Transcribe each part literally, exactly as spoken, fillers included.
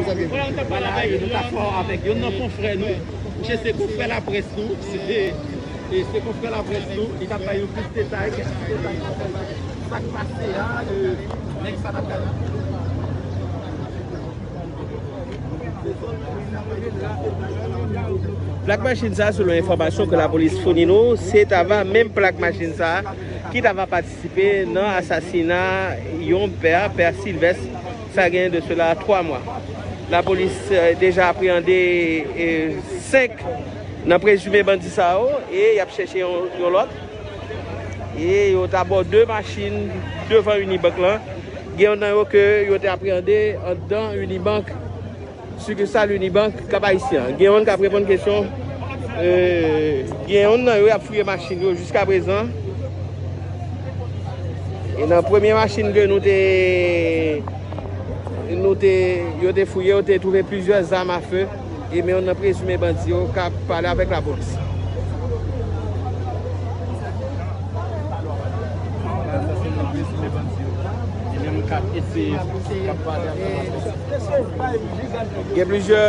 Vwala, nou t ap pale avèk yo, nou t ap fè avèk youn nan konfrè nou. Misye se konfrè laprès nou. Se, e, se konfrè laprès nou. Li t ap bay yon plis detay, kèk ti detay. Sa k pase a, e, nèg sa n ap gade. Plak machin sa, selon enfòmasyon ke lapolis founi nou, se t ava menm plak machin sa ki t ava patisipe nan asasina yon pè, pè Silvès, sa gen de sela twa mwa. Lapolis, eh, deja apreyande, eh, senk nan prezime bandi sa yo e y ap chèche yon, yon lòt. E yo t abò de machin devan Unibank lan. Gen youn nan yo ke yo te apreyande anndan Unibank, sikisal Unibank Kap Ayisyen an. Gen youn k ap reponn kesyon. Eh, gen youn nan yo y ap fouye machin yo jiskaprezan. E nan premye machin ke nou te, nou te, yo te fouye, yo te twouve plizyè zam afe. E men youn nan prezime bandi yo k ap pale avèk lapolis. Sa se youn nan prezime bandi yo. E menm k ap eseye, k ap pale avèk lapolis. Gen plizyè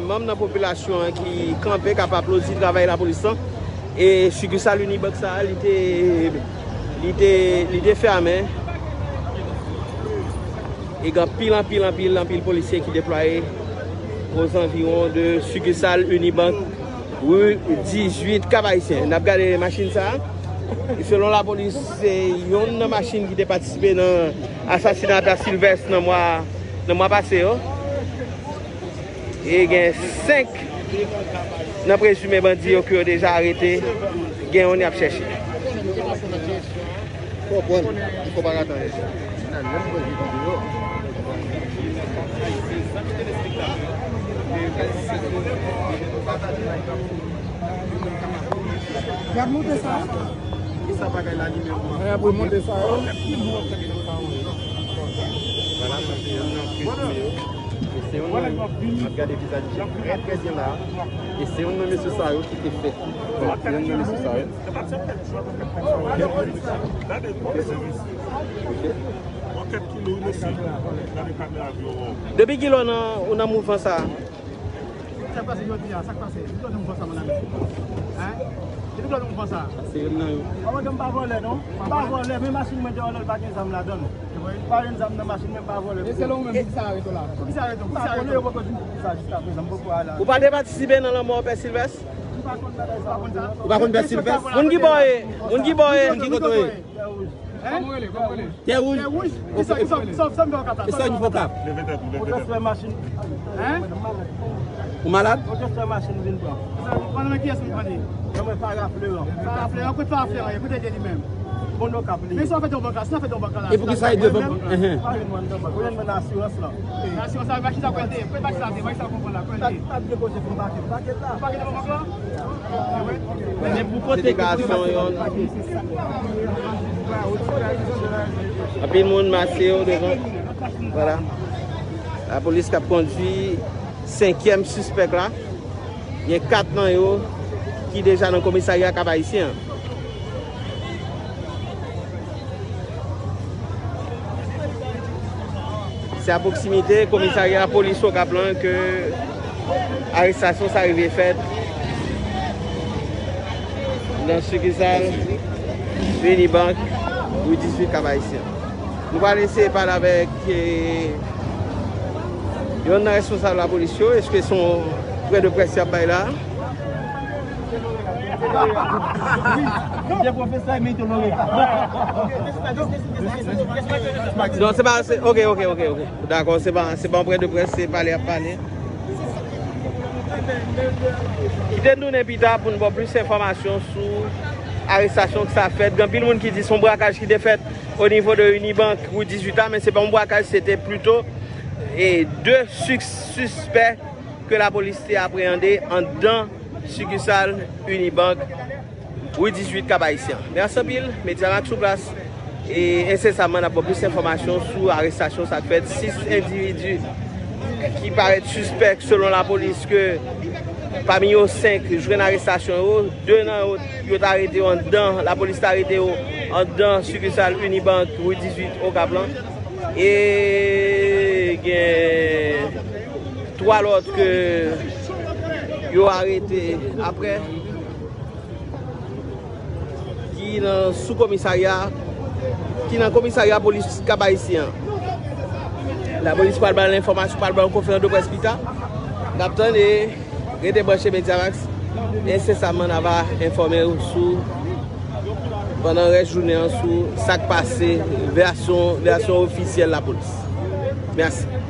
manm nan popilasyon an ki kanpe, k ap aplodi travay lapolis lan. E sikisal Unibank sa a, li te, li te, li te fèmen. E gen anpil, anpil, anpil, anpil polisye ki deplwaye ozanviwon de sikisal Unibank, ri dizuit, Kap Ayisyen. N ap gade machin sa a. E selon lapolis, se youn nan machin ki te patisipe nan asasina pè Silvès nan mwa, nan mwa pase yo. E gen senk nan prezime bandi yo ke yo deja arete, gen youn y ap chèche. Fò pran, fò pa rate anyen. Y ap monte sa. Ki sa bagay la li menm? Y ap remonte sa yo. Vwala, sa se youn nan prezime yo. E se youn nan yo, m ap gade vizaj li trè, trè byen la. E se youn nan mesye sa yo ki te fè. Bon, se youn nan mesye sa yo. Ok. Depi kilè w nan, ou nan mouvman sa a? Sa k pase jodi a? Sa k pase? Depi kilè w nan mouvman sa, mon ami? Hein? Depi kilè w nan mouvman sa? Se youn nan yo. Mwen menm m pa vòlè non. M pa vòlè, men machin mwen deyò la, li pa gen zam ladan l. Pa gen zam nan machin mwen, m pa vòlè. E selon ou menm, poukisa yo arete w la? Poukisa yo arete w? Poukisa yo arete w? Ou pa te patisipe nan lanmò pè Silvès? M pa konn bagay sa. Ou pa konn pè Silvès? Moun ki bò ye? Moun ki bò ye? Moun ki kote w ye? Tè wouj. Tè wouj. Kisa, kisa, kisa, kisa m fè w kap la? Kisa w fè w kap? Pou transfè machin. Hein? Ou malad? Pou transfè machin vin pran. Pandan men kiyès m pran li? Nan men Farah Fleuran. Farah Fleuran, kote Farah Fleuran ye? Kote l ye li menm? Bon, nou kap li. Men si w fè yon bank la, si w fè yon bank la. E poukisa l dwe bank? Enhen. Pa vin mwen nan bank. Ou jwenn mwen nan asirans lan. Nan asirans la, pa kisa kwè l te ye? Kwè pa kisa l te ye? Pa kisa w konprann la? Kwè l te ye? Pa, pa depoze pou m pake. Pake nan bank la? Se deklarasyon yon. Anpil moun mache yo devan. Vwala. Lapolis k ap kondui senkyèm sispèk la. Gen kat nan yo ki deja nan komisarya Kap Ayisyen an. Se a pwoksimite komisarya polis Okap lan ke arestasyon sa rive fèt nan sikisal Unibank, ri dizuit, Kap Ayisyen. Nou pral eseye pale avèk, eh, youn nan responsab lapolis yo. Èske se yon pwen de près y ap bay la? Non, se pa, se, ok, ok, ok, ok. Dakò, se pa, se pa yon pwen de près, se pale y ap pale. Kite n tounen pita pou n ba w plis enfòmasyon sou arestasyon k sa fèt. Gen anpil moun ki di se yon brakaj ki te fèt o nivo de Unibank, ri dizuit la, men se pa yon brakaj, se te plito, e, de sis sispè ke lapolis te apreyande anndan sikisal Unibank, ri dizuit, Kap Ayisyen. Mèsi anpil, Mediamax sou plas. E ensesaman, n ap ba w plis enfòmasyon sou arestasyon sa k fèt. Sis endividi ki parèt sispèk, selon lapolis, ke pami yo, senk jwenn arestasyon yo. De nan yo, yo t arete yo anndan, lapolis t arete yo anndan sikisal Unibank, ri dizuit, Okap lan. E gen Twa lòt ke yo arete apre, ki nan sou komisarya, ki nan komisarya polis Kap Ayisyen an. Lapolis pral ba n enfòmasyon, pral ba n konferans de près pita. N ap tann e rete branche Mediamax. Ensesaman, n ava enfòme w sou, pandan rès jounen an, sou sa k pase, vèsyon, vèsyon ofisyèl lapolis. Mèsi.